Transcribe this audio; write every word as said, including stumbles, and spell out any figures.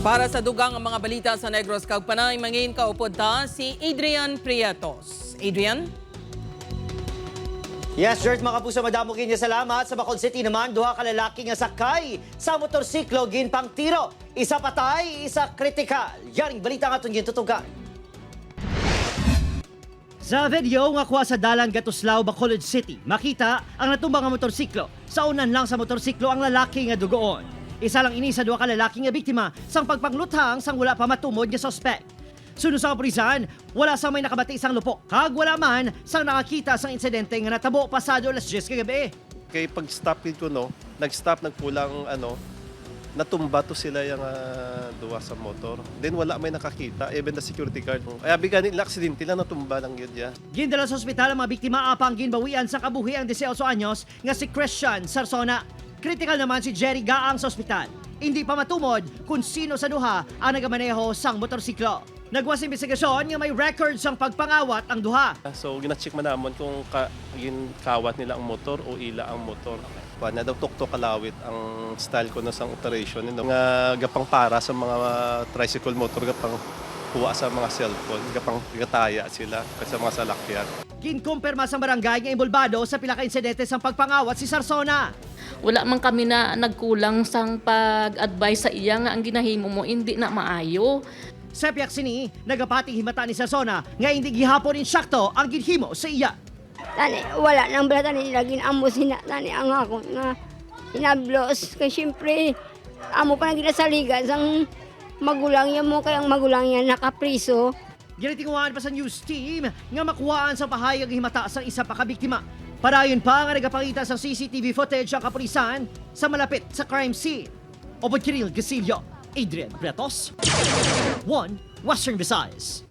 Para sa dugang nga mga balita sa Negros kag Panay, mangin kaupod ta si Adrian Prietos. Adrian? Yes, George, mga kapuso, madamo kini salamat. Sa Bacolod City naman, duha ka lalaki nga sakay sa motorsiklo ginpangtiro. Isa patay, isa kritikal. Yaring balita nga aton gintutugan. Sa video nga kuha sa dalan Gatuslao, Bacolod City, makita ang natumba nga motorsiklo. Sa unan lang sa motorsiklo ang lalaki nga dugoon. Isa lang ini sa duha ka lalaki nga biktima sang pagpangluthang sang wala pa matumod nga suspek. Suno sa kapulisan, wala sang may nakabati sang lupok, kag wala man sang nakakita sang insidente nga natabo pasado alas diyes ka gabi. Kay pag-stop gid ko, no, nag-stop, nagpulang, ano, natumba to sila yang, ah, duwa sa motor. Then wala may nakakita, even the security guard. Ay, abi gani nila, aksidente lang, natumba lang yun, ya. Gindala sa ospital ang mga biktima, apang ginbawian sa kabuhi ang dieciocho anyos nga si Christian Sarsona. Kritikal naman si Jerry Gaang sa ospital. Hindi pa matumod kung sino sa duha ang nagamaneho sang motorsiklo. Nagwa sa investigasyon nga may record sang pagpangawat ang duha. So, gina-check man namon kung ka, ginkawat nila ang motor o ila ang motor. Kuwan na daw, tuktok kalawit ang style ko na sang operation, you know, nga gapang para sa mga tricycle motor, gapang kuha sa mga cellphone, gapang gataya sila sa mga salakyan. Ginkumpirma sang barangay nga involbado sa pila ka insidente sang pagpangawat si Sarsona. Wala man kami na nagkulang sang pag-advise sa iya nga ang ginahimo mo hindi na maayo. Sa piyak sini, nagapati himata ni Sarsona nga hindi gihapon insakto ang ginhimo sa iya. Tani, wala nang bala tani nila ginambos hina tani ang akon nga hinablos. Kay siyempre, amo pa nang ginasaligan sang magulang niya mo, kay ang magulang niya nakapriso. Ginatinguhaan pa sa news team nga makuhaan sa pahayag himata sang isa pa ka biktima. Padayon pa nga nagapangita sang C C T V footage ang kapulisan sa malapit sa crime scene. Obod Kiril Gasilio, Adrian Bretos, One Western Visayas.